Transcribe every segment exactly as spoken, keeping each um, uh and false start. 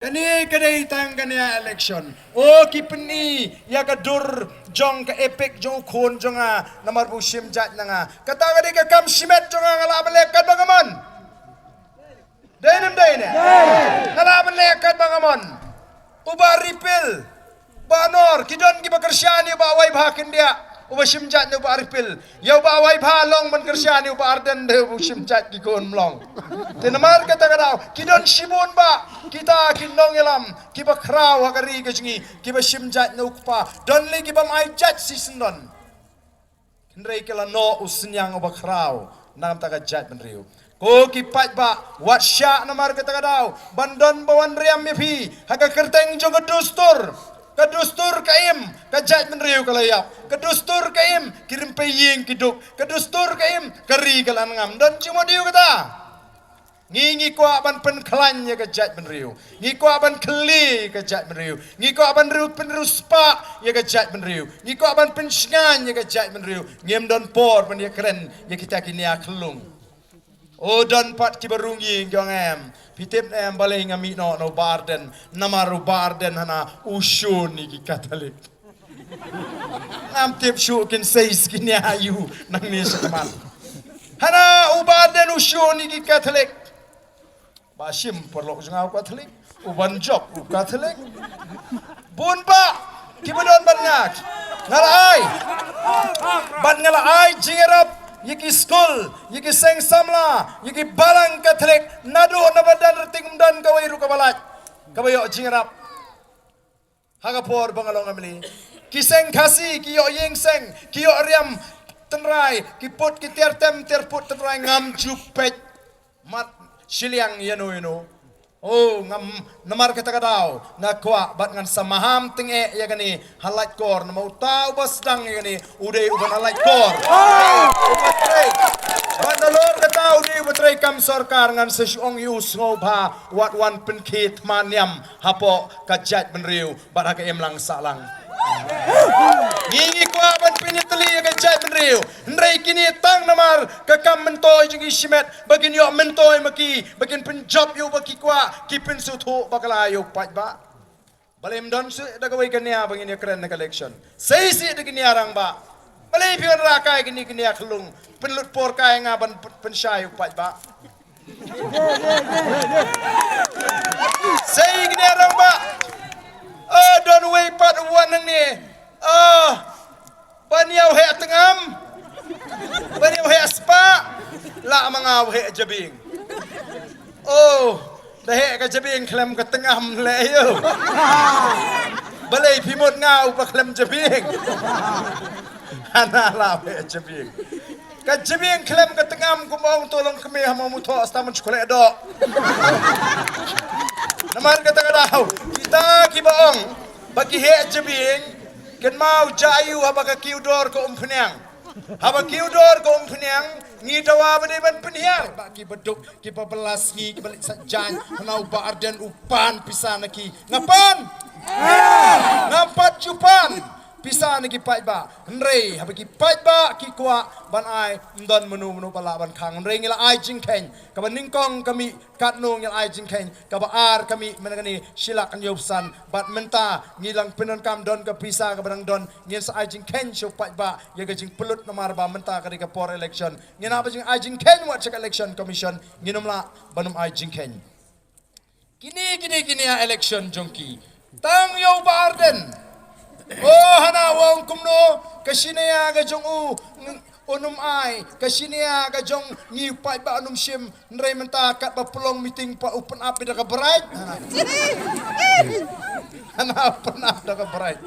Kane ka dei tang kane election. O ki pyni ïa ka dur jong ka epic jong u khun jong nga namar ba u shim jait na nga. Kata ka dei ka kam shimet jong nga, nga lah ban leh katba nga mon. Dei ne em dei ne? Nga lah ban leh katba nga mon. U Bah Ripil, Bah Nor, ki don kiba kyrshan ïa u Bah Waibha khyndiat, uba shim jait na u Bah Ripil. Ïa u Bah Waibha long ban kyrshan ïa u Bah Ardent, dei u shim jait ki khun mlong. Te namar kata ka daw ki don shibun bah, kita ki nongïalam kiba khraw ha ka ri ka jong ngi, kiba shim jait na u kpa. Don lei kibym ai jait shisien don. Hynrei ki la noh u synñiang uba khraw na ka bynta ka jaitbynriew. Ko ki paidbah, wat shah namar kata ka daw ban don ba wan riam ïa phi ha ka kyrteng jong ka dustur. Ka dustur ka im, ka jaitbynriew ka la ïap. Ka dustur ka im, ki rympei ïing ki duk. Ka dustur ka im, ka ri ka la ngam. Don jingmut ïa kata. Ngi, ngi kwah ban pynkhlaiñ ïa ka jaitbynriew. Ngi kwah ban kylli ïa ka jaitbynriew. Ngi kwah ban riew pynriewspah ïa ka jaitbynriew. Ngi kwah ban pynshngaiñ ïa ka jaitbynriew. Ngim don por ban ïakren ïa kita ki nia khyllung. O don pat kiba rung ïing ki ong em. Phi tip em balei nga mih noh na u Bah Ardent, namar u Bah Ardent hana u shun ïa ki Katholik. Ngam tip shuh kin sei skin ïa u nangne shakhmat. Hana u Bah Ardent u shun ïa ki Katholik. Ba shim paralok jong nga u Katholik, u Banjok u Katholik. Bun bah kiba don bad nga, nga la ai, bad nga la ai jingïarap ïa ki skul, ïa ki seng samla, ïa ki balang Katholik. Naduh na ba don ryting ym don kawei ruh kaba lait kaba ïoh jingïarap. Ha ka por ba nga long M L A, ki seng Khasi ki ïoh ïing seng, ki ïoh riam tynrai, ki put ki tiar tem tiar put tynrai, ngam ju peit mat shiliang ïano ïano. O ngam, namar kata ka daw nga kwah bad ngan sa maham tyngeh ïa kane ha Laitkor, namar uta uba sdang ïa kane u dei uba na Laitkor. Uba trei. Bad nalor kata u dei uba trei kam sorkar, ngan sa shu ong ïa u sngewbha wat wan pynkhie thma niam hapoh ka jaitbynriew bad ha ka imlang sahlang. Ngi, ngi kwah ban pynïatylli ïa ka jaitbynriew. Hynrei kine tang namar ka kam myntoi jong ki shimet ba kin ïoh myntoi ma ki, ba kin pynjop ïa u ba ki kwah, ki pynsngewthuh bakla ïa u paidbah. Balei ym don shuh da kawei ka nia ba ngin ïakren na ka election? Sei sih da ki nia rangbah. Balei phi wanrah kai kine ki nia khyllung? Pynlut por kai nga ban pyn-, pynshai u paidbah. Sei ki nia rangbah. Ah, don wei pat u wan hangne. Ah, ban ïa u heh tngam, ban ïa u heh spah, lah ma nga u heh jabieng. Oh, da heh ka jabieng khlem ka tngam leh ïa u. Balei phi mut nga u ba khlem jabieng? Hana lah u heh jabieng. Ka jabieng khlem ka tngam kumba ong to long kmie ha mo mutho asta man chukole do. Namar kata ka daw kita kiba ong ba ki heh jabieng, kynmaw jai u haba ka kiew dor ka umphniang. Haba kiew dor ka umphniang, ngi dawa ba dei ban pynhiar ba kiba duk, kiba bylla sngi, kiba leit sah jaiñ. Hana u Bah Ardent u pan pisa na ki. Nga pan. Nga pat ju pan pisa na ki paidbah. Hynrei haba ki paidbah ki kwah ban ai, ym don mano mano ba lah ban khang. Hynrei ngi la ai jingkheiñ. Kaba nyngkong ka mih katno ngi la ai jingkheiñ, kaba ar ka mih mynta kane shi lak hynñiew phew san, bad mynta ngi dang pyndonkam don ka pisa kaba dang don, ngin sa ai jingkheiñ sha u paidbah ïa ka jingpynlut namar ba mynta ka dei ka por election. Ngin hap ba jing ai jingkheiñ wat sha ka Election Commission, ngin ym lah ban ym ai jingkheiñ. Kine, kine, kine ïa election jong ki. Tang ïa u Bah Ardent. Oh, hana u ong kumno, ka shi nia ka jong u, ng-, un ym ai, ka shi nia ka jong ngi u paidbah un ym shim, hynrei mynta katba pynlong meeting pat u pynap beit da ka bright. Hana u pynap da ka bright.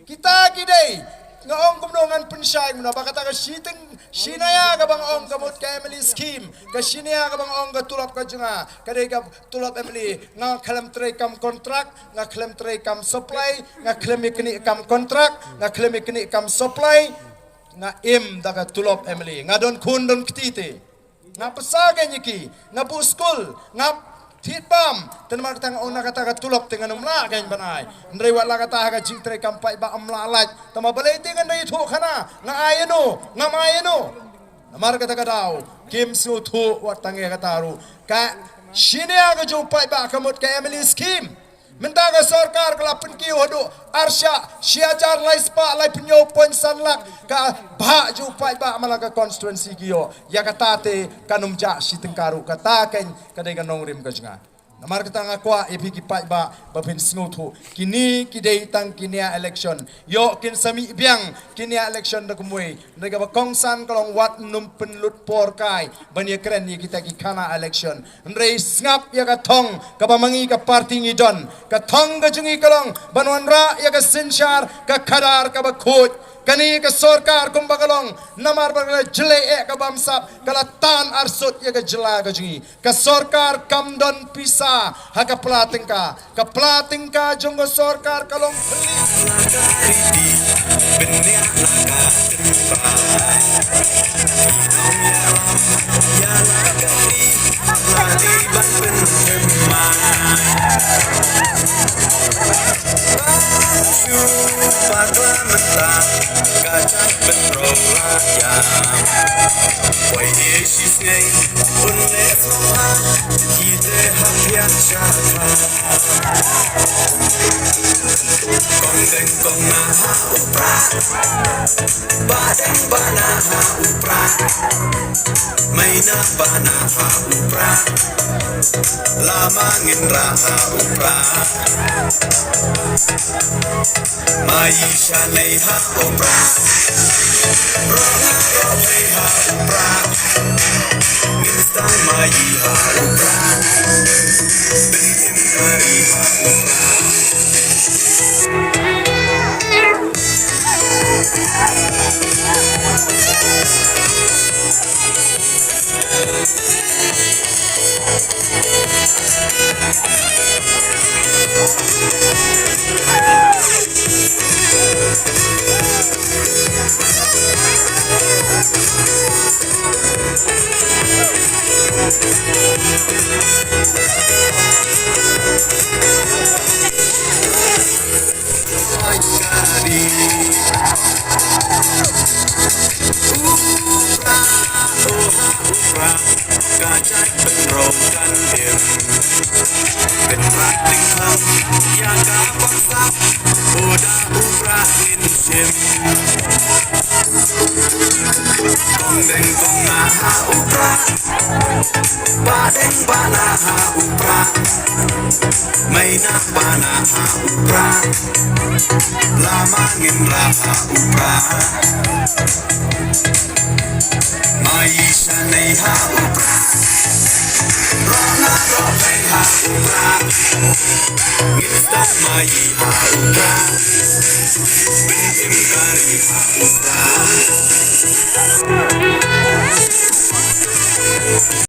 Kita ki dei, nga ong kumno ngan pynshai kumno, ba kata ka shi tyng, shi nia kaba nga ong ka mut ka M L A scheme, ka shi nia kaba nga ong ka tulop ka jong nga, ka dei ka tulop M L A, nga khlem trei kam kontrak, nga khlem trei kam supply, nga khlem ïa knieh kam kontrak, nga khlem ïa knieh kam supply, nga im da ka tulop M L A, nga don khun don kti te. Nga pynsa kein ïa ki, nga buh skul, nga thied bam, te namar kata nga ong na kata ka tulop te ngan ym lah kein ban ai. Hynrei wat la kata ha ka jingtrei kam paidbah ym lah lait. Tangba balei te ngan da ïathuh khana, nga ai ïano, ngam ai ïano. Namar kata ka daw kim sngewthuh wat tang ïa kata ruh. Ka Shi nia ka jong u paidbah ka mut ka M L A scheme. Mynta ka sorkar ka la pynkiew haduh arshah shi hajar lai spah lai phew point san lak, ka bhah jong u paidbah man la ka constituency ki ïoh. Ïa kata te kan ym jah shi tyngka ruh, kata kein ka dei ka nongrim ka jong nga. Namar kata nga kwah ïa phi ki paidbah ba phin sngewthuh, kine ki dei tang ki nia election. Ïoh kin sa mih biang ki nia election da kumwei. Hynrei kaba kongsan ka long wat nym pynlut por kai ban ïakren ïa kita ki khana election. Hynrei sngap ïa ka thong kaba ma ngi ka party ngi don. Ka thong ka jong ngi ka long ban wanrah ïa ka synshar, ka khadar kaba khuid. Kane ka sorkar kumba ka long, namar ba ka la jleh eh ka bamsap, ka la tan arsut ïa ka jylla ka jong ngi. Ka sorkar kam don pisa ha ka pla tyngka. Ka pla tyngka jong ka sorkar ka long phylla. Kong deng kong na ha u Prah, ba deng ba na ha u Prah, mei na ba na ha u Prah, lama ngin rah ha u Prah. Mai sha nei ha u Prah, roh na roh nei ha u Prah. Ngin sdang mai ha u Prah, bin im kari ha u Prah. Kong deng kong na ha u Prah, ba deng ba na ha u Prah, mei na ba na ha u Prah, lama ngin rah ha u Prah. Mai sha nei ha u Prah, roh na roh nei ha u Prah. Ngin sdang mai ha u Prah, bin im kari ha u Prah.